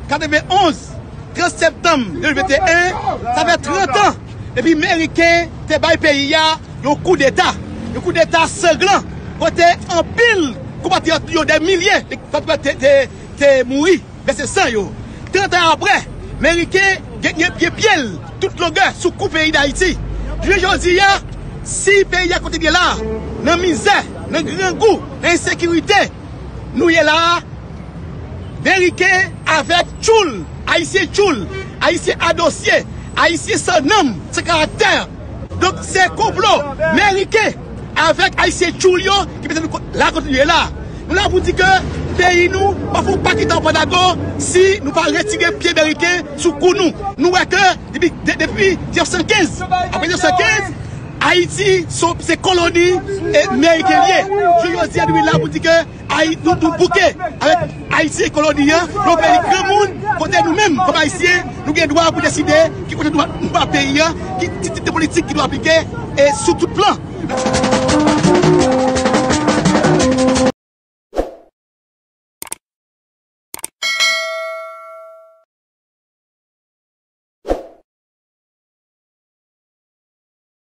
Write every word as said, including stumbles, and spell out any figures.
Katrevenonz, trant septanm de mil venteyen, sa fè trant an depi Meriken te bay peyi a yon koudeta, yon koudeta sanglan, kote anpil konpatriyòt yo, dè milye de konpatriyòt te, te, te mouri, vèse san yo. Trant an apre, Meriken gen, gen, gen pye l tout longè sou kou peyi Dayiti. Jounen jodi a, si peyi a kontinye la, nan mizè, nan grangou, nan ensekirite, nou ye la a, Meriken avèk tchoul, Ayisyen tchoul, Ayisyen adosye, Ayisyen san nanm, san karaktè. Donk, se konplo Meriken avèk Ayisyen tchoul yo ki mete nou ko-, la kote nou ye la. Nou la pou di ke peyi nou pa fè yon pa kite anba lago si nou pa retire pye Meriken sou kou nou. Nou wè ke depi, de-, depi mil nèf san kenz, apre mil nèf san kenz, Ayiti se, se koloni e Meriken li ye. Jounen jodi a, nou la pou di ke Ayi-, nou, nou bouke avèk Ayiti e koloni an, yon peyi granmoun, kote nou menm, kòm Ayisyen, nou gen dwa pou deside ki kote nou, nou ba peyi an, ki ti, ti, ti politik ki dwe aplike, e sou tout plan.